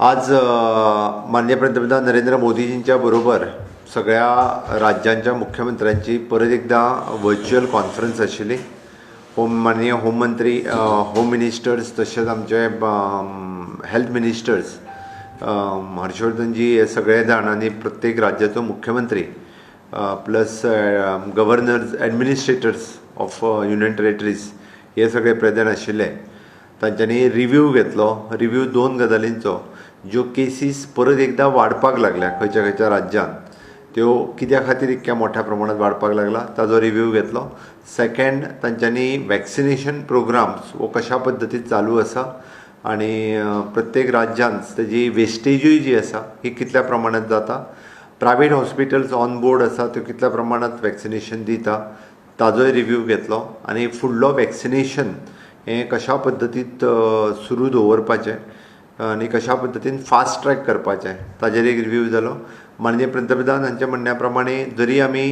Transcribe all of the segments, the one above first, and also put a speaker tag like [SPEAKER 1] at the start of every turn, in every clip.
[SPEAKER 1] आज माननीय पंतप्रधान नरेंद्र मोदीजींच्या बरोबर सगळ्या राज्यांच्या मुख्यमंत्र्यांची परत एकदा वर्च्युअल कॉन्फरन्स आशिल्ली. होम माननीय होम मंत्री, होम मिनिस्टर्स, तशेंच आमचे हेल्थ मिनिस्टर्स हर्षवर्धनजी हे सगळे जाण आनी प्रत्येक राज्याचो मुख्यमंत्री plus governors, administrators of union territories हे सगळे प्रेजंट आशिल्ले. तांच्यांनी रिव्यू घेतलो. रिव्यू दोन गजालींचो: ज्यो केसीस परत एकदां वाडपाक लागल्या खंयच्या खंयच्या राज्यांत, त्यो कित्या खातीर इतक्या मोठ्या प्रमाणात वाडपाक लागला, ताजो रिव्यू घेतलो. सेकंड, तांच्यांनी वॅक्सिनेशन प्रोग्राम्स हो कशा पद्दतीन चालू आसा आनी प्रत्येक राज्यांत तेजी वेस्टेजूय जी आसा ही कितल्या प्रमाणात जाता, प्रायवेट हॉस्पिटल्स ऑन बोर्ड आसा त्यो कितल्या प्रमाणात वॅक्सिनेशन दिता, ताजोय रिव्यू घेतलो. आनी फुडलो वॅक्सिनेशन हें कशा पद्दतीत सुरू दवरपाचें आनी कशा पद्दतीन फास्ट ट्रॅक करपाचें, ताजेर एक रिव्यू जालो. माननीय पंतप्रधान हांच्या म्हणण्या प्रमाणे जरी आमी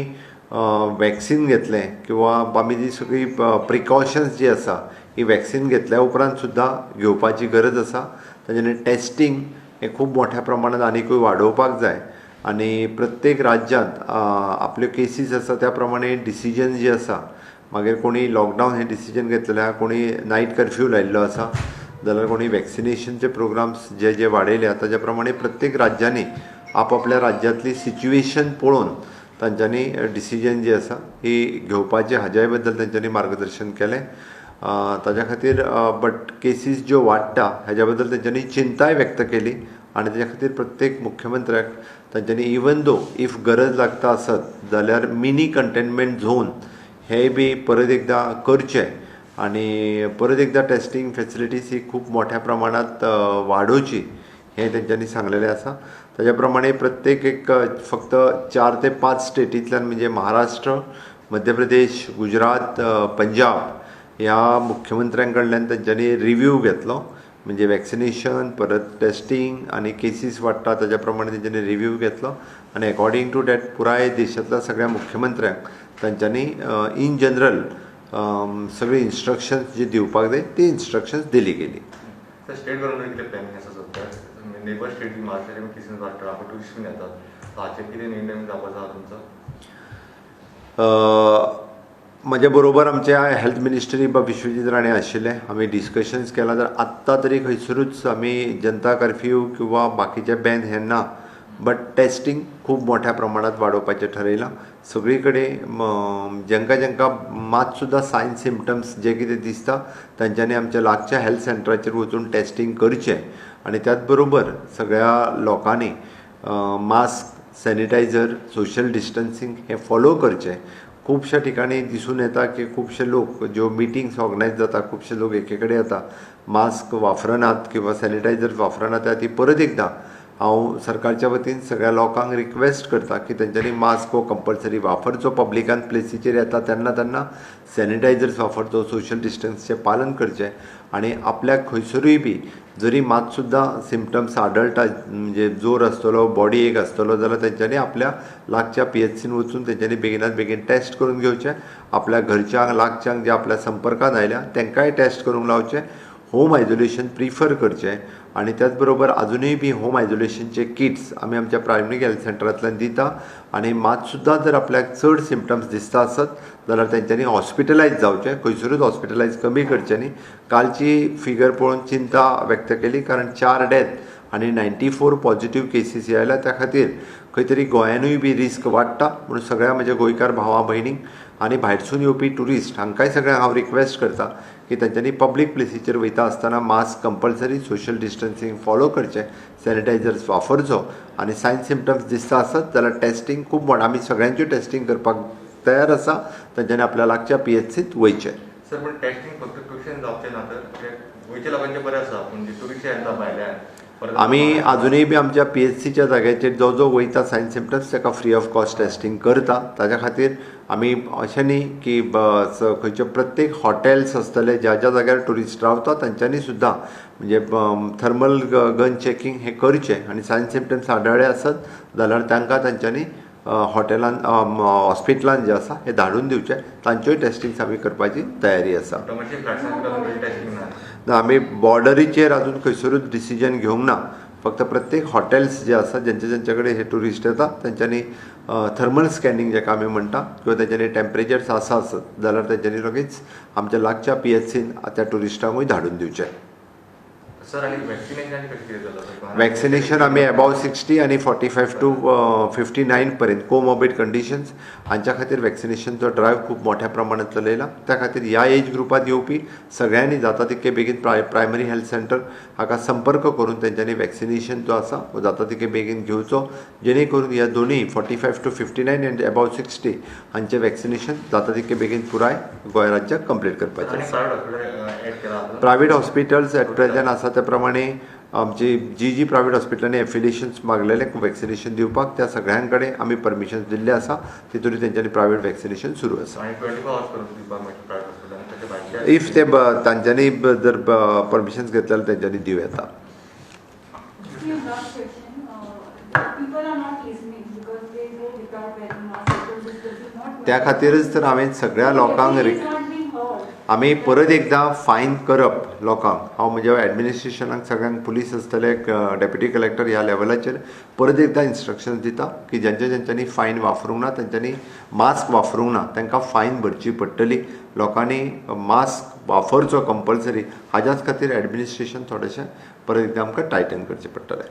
[SPEAKER 1] वॅक्सिन घेतलें किंवा आमी जी सगळी प्रिकॉशन्स जी आसा ही वॅक्सिन घेतल्या उपरांत सुद्दां घेवपाची गरज आसा. ताज्यानी टेस्टींग हें खूब मोठ्या प्रमाणात आनिकूय वाडोवपाक जाय आनी प्रत्येक राज्यांत आपल्यो केसीस आसा त्या प्रमाणे डिसिजन जी आसा, मागीर कोणी लॉकडावन हें डिसिजन घेतलेलें आहा, कोणी नायट कर्फ्यू लायिल्लो आसा, जाल्यार कोणी वॅक्सिनेशनचे प्रोग्राम्स जे जे वाडयल्या, ताज्या प्रमाणे प्रत्येक राज्यांनी आपआपल्या राज्यांतली सिच्युएशन पळोवन तांच्यांनी डिसिजन जी आसा ही घेवपाची, हाज्याय बद्दल तांच्यांनी मार्गदर्शन केलें. ताज्या खातीर बट केसीस ज्यो वाडटा हाज्या बद्दल तांच्यांनी चिंताय व्यक्त केली आनी ताज्या खातीर प्रत्येक मुख्यमंत्र्याक तांच्यांनी इवन दो if गरज लागता आसत जाल्यार मिनी कंटेनमेंट झोन हेय बी परत एकदां करचें आनी परत एकदां टेस्टींग फेसिलिटीज ही खूब मोठ्या प्रमाणात वाडोवची, हें तेंच्यांनी सांगलेलें आसा. ताज्या प्रमाणे प्रत्येक एक फक्त 4 ते 5 स्टेटींतल्यान, म्हणजे महाराष्ट्र, मध्य प्रदेश, गुजरात, पंजाब ह्या मुख्यमंत्र्यां कडल्यान तेंच्यांनी रिव्यू घेतलो. म्हणजे वॅक्सिनेशन, परत टेस्टींग आनी केसीस वाडटा ताज्या प्रमाणे तेंच्यांनी रिव्यू घेतलो आनी एकॉर्डींग टू that पुराय देशांतल्या सगळ्या मुख्यमंत्र्यांक तांच्यांनी इन जनरल सगळी इन्स्ट्रक्शन्स जी दिवपाक जाय ती इन्स्ट्रक्शन्स दिली गेली.
[SPEAKER 2] सर, स्टेट गव्हर्मेंट कितें प्लॅनिंग आसा सध्या? नेबर स्टेट बी महाराष्ट्राचे केसीस वाडटा, हांगा ट्युरिस्ट बीन येतात, सो हाचेर कितें निर्णय जावपाचो आहा तुमचो?
[SPEAKER 1] म्हज्या बरोबर आमचे हेल्थ मिनिस्ट्री विश्वजीत राणे आशिल्ले. आमी डिस्कशन्स केला. तर आत्तां तरी खंयसरूच आमी जनता कर्फ्यू किंवा बाकीचे बॅन हें ना, बट टेस्टींग खूब मोठ्या प्रमाणात वाडोवपाचें ठरयलां. सगळी कडेन जांकां जांकां मात सुद्दां सायन सिमटम्स जे कितें दिसता, तांच्यांनी आमच्या लागच्या हेल्थ सेंटराचेर वचून टेस्टींग करचें आनी त्याच बरोबर सगळ्या लोकांनी मास्क, सॅनिटायझर, सोशल डिस्टन्सींग हें फॉलो करचें. खुबश्या ठिकाणी दिसून येता की खुबशे लोक, ज्यो मिटींग्स ऑर्गनायज जाता, खुबशे लोक एके कडेन येता, मास्क वापरनात किंवा सॅनिटायझर वापरनात. त्या खातीर परत एकदां हांव सरकारच्या वतीन सगळ्या लोकांक रिक्वेस्ट करता की तेंच्यांनी मास्क हो कंपल्सरी वापरचो, पब्लिकान प्लेसीचेर येता तेन्ना तेन्ना सॅनिटायझर्स वापरचो, सोशल डिस्टन्सचें पालन करचें आनी आपल्याक खंयसरूय बी जरी मात सुद्दां सिमटम्स आढळटा, म्हणजे जोर आसतलो, बॉडी एक आसतलो, जाल्यार तेंच्यांनी आपल्या लागच्या पीएचसीन वचून तेंच्यांनी बेगिनात बेगीन टेस्ट करून घेवचें. आपल्या घरच्यांक, लागच्यांक, जे आपल्या संपर्कान आयल्या तांकांय टेस्ट करूंक लावचें. होम आयजोलेशन प्रिफर करचें आनी त्याच बरोबर आजुनूय बी होम आयजोलेशनचे किट्स आमी आमच्या प्रायमरी हेल्थ सेंटरांतल्यान दिता. आनी मात सुद्दां जर आपल्याक चड सिमटम्स दिसता आसत जाल्यार तेंच्यांनी हॉस्पिटलायज जावचें. खंयसरूच हॉस्पिटलायज कमी करचें न्ही. कालची फिगर पळोवन चिंता व्यक्त केली, कारण चार डेथ आनी 94 पॉझिटीव केसीस आयल्या. त्या खातीर खंय तरी गोंयानूय बी रिस्क वाडटा. म्हणून सगळ्या म्हज्या गोंयकार भावा भयणींक आनी भायरसून येवपी ट्युरिस्ट हांकांय सगळ्यांक हांव रिक्वेस्ट करता की तेंच्यांनी पब्लीक प्लेसीचेर वयता आसतना mask compulsory, social distancing follow करचें, सॅनिटायझर्स वापरचो आनी सायन सिमटम्स दिसता आसत जाल्यार टेस्टींग खूब मोड आमी सगळ्यांच्यो टेस्टींग करपाक तयार आसा. तेंच्यांनी आपल्या लागच्या पीएचसीत वयचें.
[SPEAKER 2] सर, पण टेस्टिंग फक्त ट्युशन जावचें ना, तर गोंयच्या लोकांचें बरें आसा, पूण जे ट्युरिस्ट येता भायल्यान परत
[SPEAKER 1] आमी आजुनूय बी आमच्या पीएचसीच्या जाग्याचेर जो जो वयता सायन सिमटम्स ताका फ्री ऑफ कॉस्ट टेस्टींग करता. ताज्या खातीर आमी अशें न्ही की खंयचे प्रत्येक हॉटेल्स आसतले, ज्या ज्या जाग्यार ट्युरिस्ट रावता, तांच्यांनी सुद्दां म्हणजे थर्मल गन चॅकींग हें करचें आनी सायन सिमटम्स आढळ्ळे आसत जाल्यार तांकां तांच्यांनी हॉटेलान, हॉस्पिटलान जें आसा हें धाडून दिवचें. तांच्योय टेस्टिंग्स आमी करपाची तयारी आसा.
[SPEAKER 2] कमर्शियल फ्लॅट्सांक टेस्टिंग ना?
[SPEAKER 1] ना, आमी बॉर्डरीचेर अजून खंयसरूच डिसिजन घेवंक ना. फक्त प्रत्येक हॉटेल्स जे आसा ज्यांचे ज्यांचे कडेन हे ट्युरिस्ट येता तेंच्यांनी थर्मल स्कॅनिंग जेका आमी म्हणटा किंवा तेंच्यांनी टेम्परेचर्स आसा आसत जाल्यार तेंच्यांनी लगेच आमच्या लागच्या पीएचसीन त्या ट्युरिस्टांकूय धाडून दिवचें.
[SPEAKER 2] सर आनी वॅक्सिनेशन आनी कशें कितें जालां?
[SPEAKER 1] वॅक्सिनेशन आमी एबाव 60 आनी 45 टू 59 पर्यंत कोमॉर्बीड कंडिशन्स हांच्या खातीर वॅक्सिनेशनचो ड्रायव्ह खूब मोठ्या प्रमाणात चलयला. त्या खातीर ह्या एज ग्रुपात येवपी सगळ्यांनी जाता तितके बेगीन प्रायमरी हेल्थ सेंटर हाका संपर्क करून तेंच्यांनी वॅक्सिनेशन जो आसा हो जाता तितके बेगीन घेवचो, जेणे करून ह्या दोनूय 45 टू 59 आनी एबाव 60 हांचें वॅक्सिनेशन जाता तितके बेगीन पुराय गोंय राज्याक कंप्लीट करपाचें आसा. प्रायवेट हॉस्पिटल्स एट प्रेझेंट आसा त्या प्रमाणे आमची जी जी प्रायवेट हॉस्पिटलांनी एफिलिएशन्स मागलेले वॅक्सिनेशन दिवपाक त्या सगळ्यां कडेन आमी परमिशन्स दिल्ले आसा. तितून तेंच्यांनी प्रायवेट वॅक्सिनेशन सुरू आसा. If ते तांच्यांनी जर परमिशन्स घेतले जाल्यार तेंच्यांनी दिवं येता. त्या खातीरच तर हांवें सगळ्या लोकांक आमी परत एकदां फायन करप लोकांक, हांव म्हज्या एडमिनिस्ट्रेशनाक सगळ्यांक पुलीस आसतले, डेप्युटी कलेक्टर ह्या लेवलाचेर परत एकदां इन्स्ट्रक्शन्स दिता की ज्यांच्या ज्यांच्यांनी फायन वापरूंक ना, तेंच्यांनी मास्क वापरूंक ना तांकां फायन भरची पडटली. लोकांनी मास्क वापरचो कंपल्सरी, हाज्याच खातीर एडमिनिस्ट्रेशन थोडेशें परत एकदां आमकां टायटन करचें पडटलें.